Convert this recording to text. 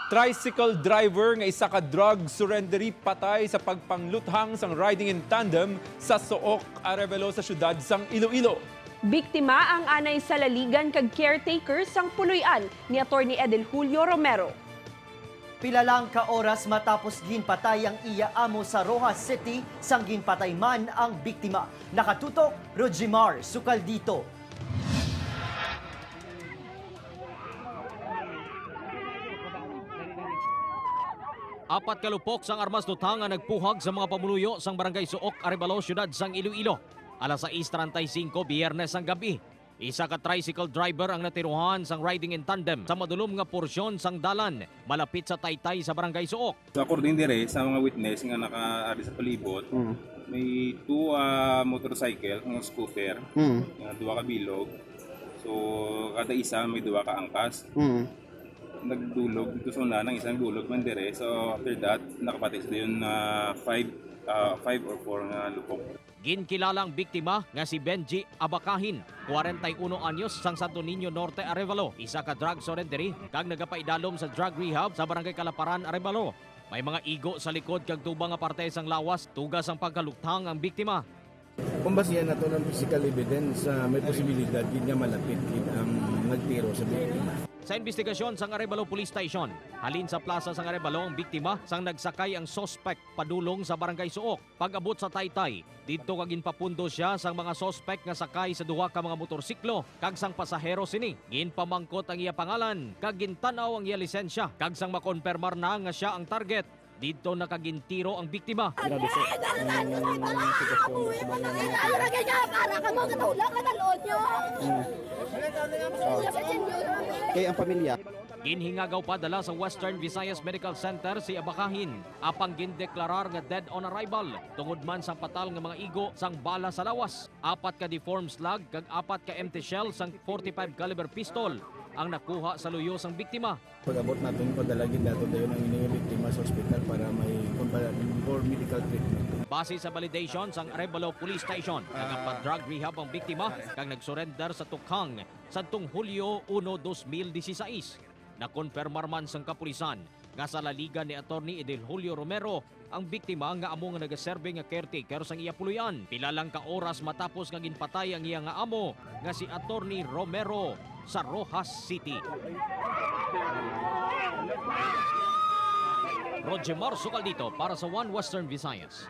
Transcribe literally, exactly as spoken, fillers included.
Tricycle driver nga isa ka drug surrenderee patay sa pagpangluthang sang riding in tandem sa Sook, Arevalo sa siyudad sang Iloilo. Biktima ang anay salaligan kag caretaker sang puloy-an ni Attorney Edil Julio Romero. Pila lang ka oras matapos ginpatay ang iya amo sa Roxas City sang ginpatay man ang biktima. Nakatutok, Rojimar Sukaldito. Apat ka lupok sang armas luthang ang nagpuhag sa mga pamuluyo sang Barangay Suok, Arevalo, siyudad sang Iloilo. Alas sais treinta y cinco, Biyernes ang gab-i, isa ka tricycle driver ang natiruhan sang riding in tandem sa madulom nga porsyon sang dalan malapit sa taytay sa Barangay Suok. So, according dire sa mga witness nga nakaari sa palibot, Mm. may two ah, motorcycle, nga scooter, Mm. nga duha ka bilog. So, kada isa may duha ka angkas. Mm. Nagdulog dito sa una, nang isang dulog man dire. So, after that, nakapatay sa dayon na five, ah, five or four nga lupok. Ginkilala ang biktima nga si Benji Abakahin, kwarenta y uno anyos, sang Santo Niño Norte, Arevalo, isa ka drug surrenderee kag nagapaidalom sa drug rehab sa Barangay Kalaparan, Arevalo. May mga igo sa likod kag tubang nga parte sang lawas, tuga sang pagkaluthang ang biktima. Kung basihan nato ng physical evidence, ah, may posibilidad gid nga malapit gid ang nagtiro sa biktima. Sa imbestigasyon sang Arevalo Police Station, halin sa plaza sang Arevalo ang biktima sang nagsakay ang suspect padulong sa Barangay Suok. Pag-abot sa Taytay, didto ka ginpapundo sia sang mga suspect nga sakay sa duha ka mga motorsiklo kag sang pasahero sini. Ginpamangkot ang iya pangalan kag gintan-aw ang iya lisensya, kag sang makonpermar na nga sia ang target, didto na ka gintiro ang biktima. Grabe, sir. Ang sitwasyon sa mga nangyayari. Para ka mo, katulog ka, talon nyo. Mm. Oh. Kaya ang pamilya. Ginhingagaw pa dala sa Western Visayas Medical Center si Abakahin, apang gindeklarar nga dead on arrival tungod man sa patal nga mga igo sang bala sa lawas. Apat ka deformed slug kag apat ka empty shell sang forty-five caliber pistol ang nakuha sa luyo sang biktima. Pag-abot naton, padala gid naton dayon ang ining biktima sa ospital para may, kumbaga, for medical treatment. Base sa validation sang Arevalo Police Station, nagapa-drug rehab ang biktima kag nagsurrender sa tukhang sadtong Hulyo uno, dos mil dieciséis. Nakonpermar man sang kapulisan nga salaligan ni Attorney Edil Julio Romero ang biktima nga amo nga nagaserbi nga caretaker sang iya puloy-an. Pila lang ka oras matapos nga ginpatay ang iya nga amo nga si Attorney Romero sa Roxas City. Roger Marzo Caldito para sa One Western Visayas.